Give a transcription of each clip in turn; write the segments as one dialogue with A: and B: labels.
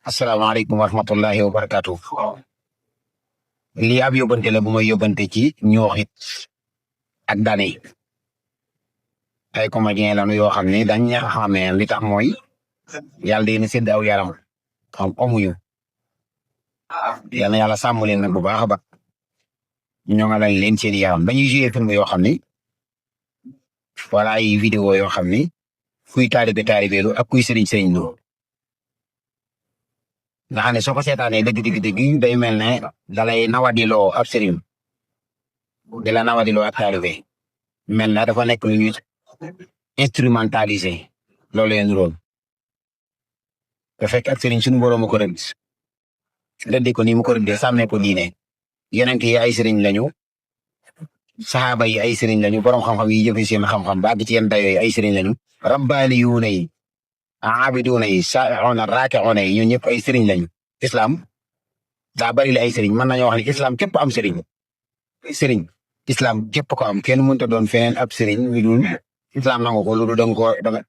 A: asalaamaaleykum wa rahmatullahi wa barakaatu. lii ab yóbbante la bu may yóbbante ci ñooxit ak dane ay comédien lañu yoo xam ne dañ ña xamee li tax mooy yàlla day na sédd aw yaram xam amuñu yal na yàlla sàmm leen nag bu baax a baax ñoo nga lañ leen seen yaram dañuy jouer film yoo xam ni wala ay vidéo yoo xam ni kuy taalibe lu ak kuy sëriñ lu nga xam ne soo ko seetaanee dëgg day mel ne dalay nawadiloo ab sëriñ di la nawadiloo ak taalibe mel na dafa nekk lu ñuy instrumentalisé loolu leen rôle te fekk ak sëriñ suñu borom ko rëdd rëddi ko ni mu ko rëddee sàmmee ko diine yonent yi ay sëriñ lañu saxaaba yi ay sëriñ lañu borom xam-xam yi jëfe seen xam-xam ba àgg ci yenn dayoo yi ay sëriñ lañu rabbaaniyuuna yi aabiduuna yi saa'ixuuna raaki'uuna yi ñun ñëpp ay sëriñ lañu islam daa bari la ay sëriñ mën nañoo wax ne islam képp am sëriñ islam képp ko am kenn mënut a doon feneen ab sëriñ lu dul islam nangu ko lu dul danga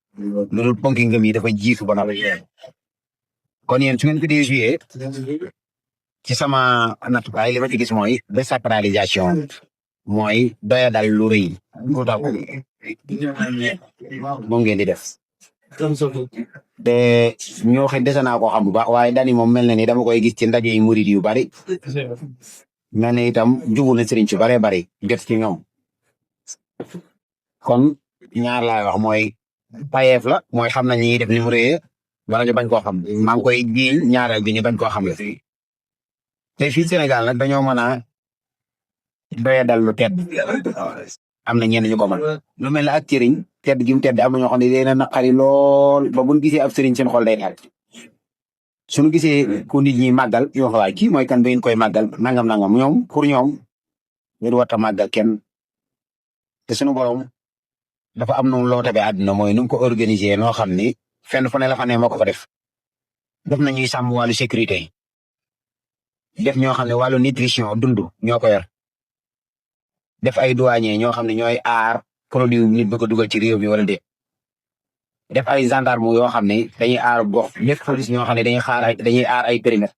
A: lu dul ponki ngëm yi dafa jiitu ba noppi kon yéen su ngeen ko dee joué ci sama nattukaay li ma ci gis mooy désacralisation mooy doya dal lu rëy moom ngeen di def te ñoo xëy dese naa koo xam bu baax waaye dani moom mel na ni dama koy gis ci ndaje yi murid yu bari mel na itam jubul na sëriñ ci bare bari jot ci ñoom kon ñaar laay wax mooy payeef la mooy xam nañ ñi def ni mu rëyee wala ñu bañ koo xam maa ngi koy jiiñ ñaareel bi ñu bañ koo xam la te fii Sénégal nag dañoo mën a doya dal lu tedd am na ñenn ñu ko mën lu mel ne ak sëriñ tedd gi mu tedd am na ñoo xam ne day na naqari lool ba buñ gisee ab sëriñ seen xol day daal suñu gisee ku nit ñi màggal yoo xam waaye kii mooy kan ba ngeen koy màggal nangam ñoom pour ñoom ngeen war a màggal kenn te suñu borom dafa am nu loo tabe àdduna mooy nu mu ko organiser noo xam ni fenn fu ne la fa ne moo ko fa def na ñuy sàmm wàllu sécurité def ñoo xam ne wàllu nutrition dund ñoo ko yor def ay douanier ñoo xam ne ñooy aar produit nit ba ko dugal ci réew mi wala déet def ay gendarme yoo xam ne dañuy aar gox def police ñoo xam ne dañuy aar ay périmètre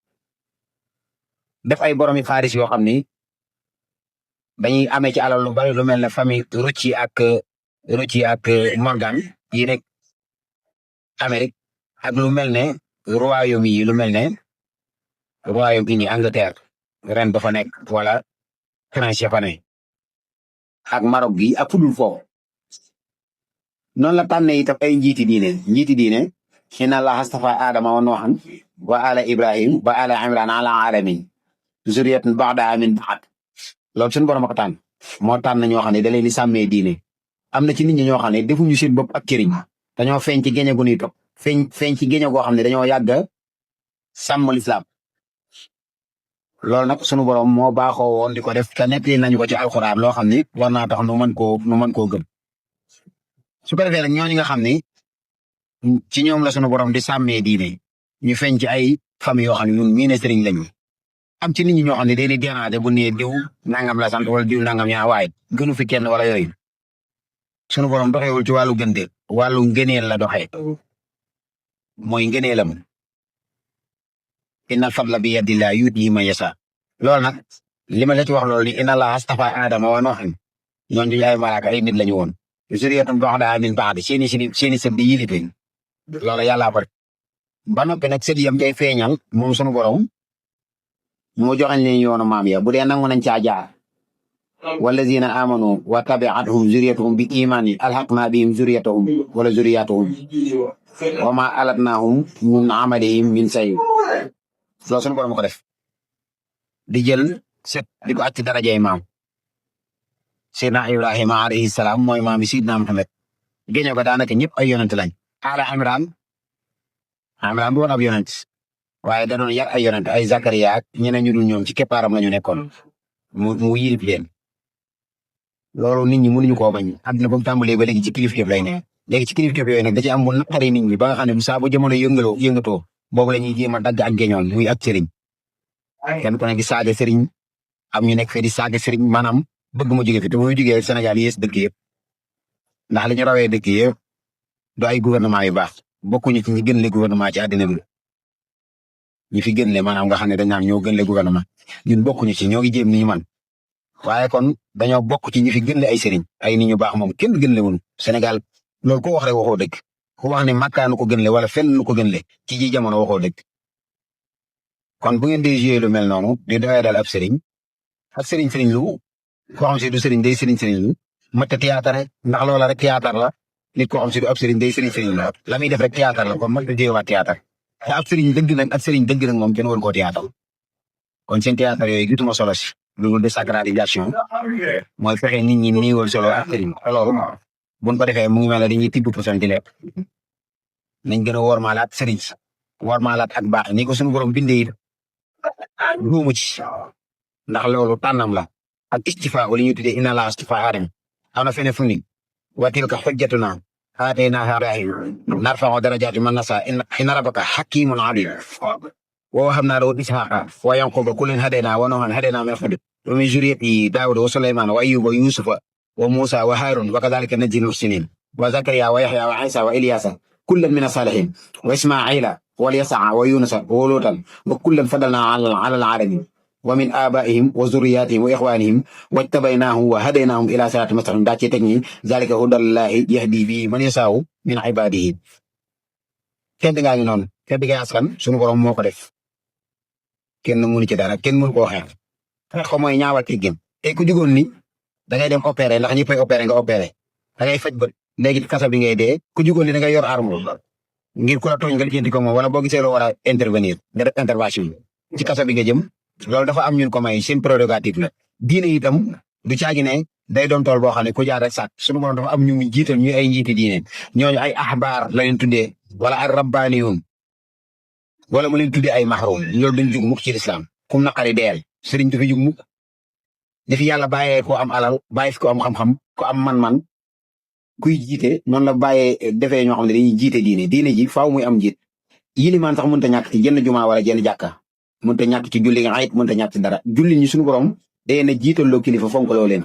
A: def ay boromi xaalis yoo xam ne dañuy amee ci alal lu bari lu mel ne famille Rucci ak Morgan yi nekk Amérique ak lu mel ne Royaume-Uni lu mel ne Royaume-Uni Angleterre ren ba fa nekk wala France fa ne ak Maroc gi ak fudul foofu noonu la tànnee itam ay njiiti diine inna allaha astafa aadama wa nooxan wa ala ibrahim wa ala imran ala alamin zuriyatan ba'daha min ba'd loolu suñu borom a ko tànn moo tànn ñoo xam ne da leen di sàmmee diine am na ci nit ñi ñoo xam ne defuñu seen bopp ak cëriñ dañoo feeñ ci géñe gu ñuy topp feeñ ci géñe goo xam ne dañoo yàgg sàmm lislaam loolu nag sunu borom moo baaxoo woon di ko def te nettali nañu ko ci alxuraan loo xam ni war naa tax nu mën koo gëm su ko defee nag ñooñu nga xam ni ci ñoom la sunu borom di sàmmee diine ñu feeñ ci ay famille yoo xam ne ñun mii ne sëriñ lañu am ci nit ñi ñoo xam ne dañuy déranger bu nee diw nangam la sant wala diw nangam yaa waaye gënu fi kenn wala yooyu sunu borom doxewul ci wàllu gënde wàllu ngëneel la doxee mooy ngëneelam inna fadla bi yadillah yuti man yasha loolu nag li ma la ci wax loolu ni inna allaha astafa aadama wa nooxan ñoon duñu ay malaaka ay nit lañu woon zuriyatan ba'daha min ba'd seeni sët di yilite loolu yàllaa ko ba noppi nag sët yam day feeñal moom sunu borom moo joxañ leen yoonu maam ya bu dee nangu nañ caa jaar wallazina amanu wa tabi'athum zuriyatuhum bi imanin alhaqna bihim zuriyatahum wala zuriyatuhum wa ma alatnahum min amalihim min say loolu sunu borom ko def di jël set di ko àcc darajay maam Seydina Ibrahima alayhi salaam mooy maam yi Seydina Muhammad géño ko daanaka ñëpp ay yonent lañ ala Imran du woon ab yonent waaye da doon yar ay yonent ay Zakariya ak ñeneen ñu dul ñoom ci keppaaram lañu nekkoon mu yilif leen loolu nit ñi mënuñu koo bañ àdduna ba mu tàmbalee ba léegi ci kilifteef lay ne léegi ci kilifteef yooyu nag da ci am bu naqari nit ñi ba nga xam ne saa bu jamono yëngatoo boobu la ñuy jéem a dagg ak géñoon muy ak sëriñ kenn ku ne di saaga sëriñ am ñu nekk fee di saaga sëriñ maanaam bëgg mu jóge fi te muy jógee Sénégal yées dëkk yëpp ndax li ñu rawee dëkk yëpp du ay gouvernement yu baax bokkuñu ci ñi gën le gouvernement ci àddina bi ñi fi gën le maanaam nga xam ne dañ naan ñoo gën le gouvernement ñun bokkuñu ci ñoo ngi jéem ni ñu man waaye kon dañoo bokk ci ñi fi gën le ay sëriñ ay nit ñu baax moom kenn gën le wuñu Sénégal loolu ko wax rek waxoo dëgg ku wax ne makkaanu ko gën le wala fenn nu ko gën le ci ji jamono waxoo dëgg kon bu ngeen di jouer lu mel noonu di doyee dal ab sëriñ lu koo xam si du sëriñ day sëriñ lu mëtta théâtre ndax loola rek théâtre la nit koo xam si du ab sëriñ day sëriñ la muy def rek théâtre la kon mëtta jéewaat théâtre te ab sëriñ dëgg nag moom kenn war koo théâtre kon seen théâtre yooyu gisuma solo si loolu désacralisation mooy fexe nit ñi niiwal solo ak sëriñ loolu buñ ko defee mu ngi mel ne dañuy tibb poson di lekk nañ gën a wormaalaat sëriñ wormaalaat ak baax ni ko suñu borom bindee it duumu ci ndax loolu tànnam la ak istifa wala ñu tuddee inna laa istifa aadam am na fene fu ni wa tilka hujjatuna aataynaahaa Ibraahiima narfa'u darajaati man nasaa inna rabbaka hakiimun aliim wa wahabnaa lahu isxaaqa wa yanquuba kullan hadaynaa wa nuuhan hadaynaa min qablu wa min zurriyyatihi daawuuda wa sulaymaana wa ayyuuba wa yuusufa wa muusaa wa haaruun wa kadaalika najzil muhsiniin wa zakariyaa wa yahyaa wa iisaa wa ilyaasa kullan mina saalihiin wa ismaa'iila wa yas'a wa yuunusa wa luutan wa kullan faddalnaa alal aalamiin wa min aabaa'ihim wa zurriyaatihim wa ixwaanihim wajtabaynahum wa hadaynaahum ilaa siraatin mustaqiim daa ci teg ñi zaalika hudallaahi yahdii bihi man yashaa'u min ibaadihi tedd ngaa ngi noonu tedd ngay askan sunu borom moo ko def kenn mënu ci dara kenn mënu koo xeex ko mooy ñaawal teggin te ku jugoon ni da ngay dem opéré ndax ñëppay opéré nga opéré da ngay faj ba léegi ci kaso bi ngay dee ku jugoon ni da ngay yor arme ngir ku la tooñ nga lijjanti ko moom wala boo gisee loo war a intervenir nga def intervention ci kaso bi nga jëm loolu dafa am ñun ko may seen prérogative la diine itam du caagi ne day doon tool boo xam ne ku jaar rek sàkk suñu borom dafa am ñu mu jiital ñuy ay njiiti diine ñooñu ay axbaar la leen tuddee wala ay rabbaaniyun wala mu leen tuddee ay mahrum loolu duñ jug mukk ci lislaam kum naqari deel sëriñ du fi jug mukk dafi yàlla bàyyee ko am alal bàyyi fi ko am xam-xam ko am man-man kuy jiite noonu la bàyyee defee ñoo xam ne dañuy jiite diine ji faaw muy am jiit yilimaan sax mënta ñàkk ci jenn jumaa wala jenn jàkka mënta ñàkk ci julli nga ayit mënta ñàkk ci dara julli ñi suñu borom day na jiital loo kilifa fonk loo leen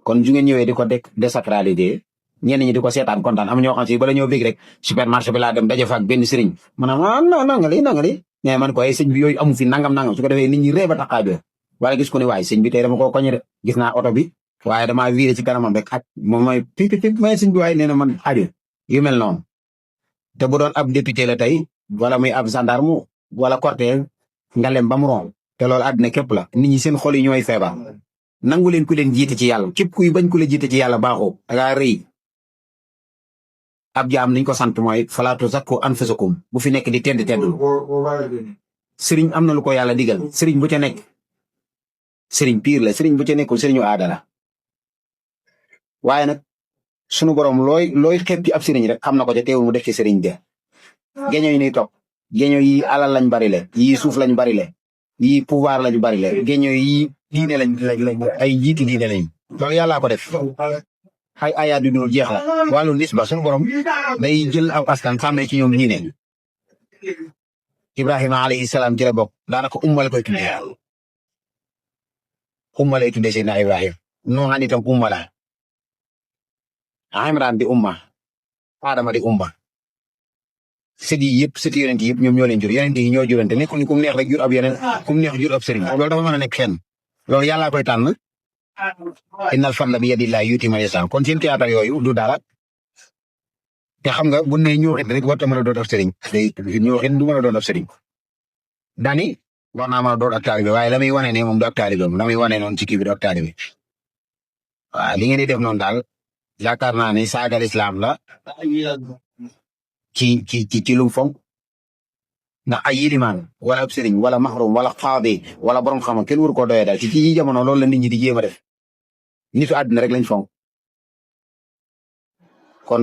A: kon ju ngeen ñëwee di ko désacraliser ñenn ñi di ko seetaan kontaan am ñoo xam si bala ñoo bég rek supermarché bi laa dem daje fa ak benn sëriñ maanaam nangali mais man ko ay sëñ bi yooyu amu fi nangam su ko defee nit ñi ree ba taxaajoo wala gis ko ne waaye sëñ bi tey dama koo koñe de gis naa oto bi waaye damaa viré ci kanamam rek aj moom mooy pip may sëñ bi waaye nee na man aju yu mel noonu te bu doon ab député la tey wala muy ab gendarme wala cortège ngalem ba mu ron te loolu àddina képp la nit ñi seen xol yi ñooy feebar nangu leen ku leen jiite ci yàlla képp kuy bañ ku la jiite ci yàlla baaxoo dangaa rëy ab jaam niñ ko sant mooy falaa tuzakku anfusakum bu fi nekk di teddul sëriñ am na lu ko yàlla digal sëriñ bu ca nekk sëriñ piir la sëriñ bu ca nekkul sëriñu aada la waaye nag sunu borom looy xeeb ci ab sëriñ rek xam na ko ca teewul mu def ci sëriñ de geño yi niy topp geño yi alal lañ bari le yii suuf lañ bari le yii pouvoir lañ bari le geño yi diine lañ ay jiiti diine lañ loolu yàllaa ko def ay ayaat yu dul jeex la wàllu nisba sunu borom day jël aw askan sàmmee ci ñoom diine Ibrahima alayhi salaam ci la bokk daanaka umma la koy tuddee umma lay tuddee Seydina Ibrahima Nuuhan itam umma la Imraan di umma Adama di umma sët yi yëpp sëti yonent yëpp ñoom ñoo leen jur yonent yi ñoo jurante nekkul ni kum neex rek jur ab yeneen kum neex jur ab sëriñ loolu dafa mën a nekk xen loolu yàllaa koy tànn innal fadla bi yadillaahi yu'tiihi man yashaa kon seen théâtre yooyu du dara te xam nga bu ne ñoo xit rek warta mën a doon ab sëriñ day ñoo xit du mën a doon ab sëriñ daani war naa mën a doon ak taalibe waaye la muy wane ne moom du ak taalibe moom la muy wane noonu ci kii bi du ak taalibe waaw li ngeen di def noonu daal yaakaar naa ne saagal islam la ci lu fonk ndax ay yilimaan wala ab sëriñ wala mahrum wala xaadi wala borom xam kenn waru koo doyee daal ci jamono loolu la nit ñi di jéem a def nitu àddina rek lañ fonk kon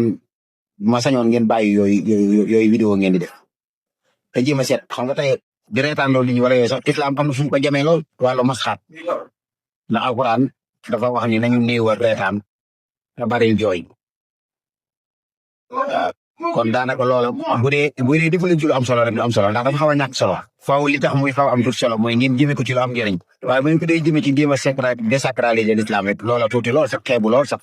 A: ma sañoon ngeen bàyyi yooyu vidéo ngeen di def te jéem a seet xam nga tey di reetaan loolu nit ñi wala yooyu sax islam am na fu mu ko jamee lool wàllu masxaat ndax alquran dafa wax ni nañu néewal reetaan te bari jooy kon daanaka loola bu dee defu leen ci lu am solo rek lu am solo ndax dafa xaw a ñàkk solo faaw li tax muy xaw am tuuti solo mooy ngeen jëmee ko ci lu am njëriñ waaye bu ñu ko dee jëmee ci jéem a désacraliser l'islam rek loola tuuti lool sax xeebu lool sax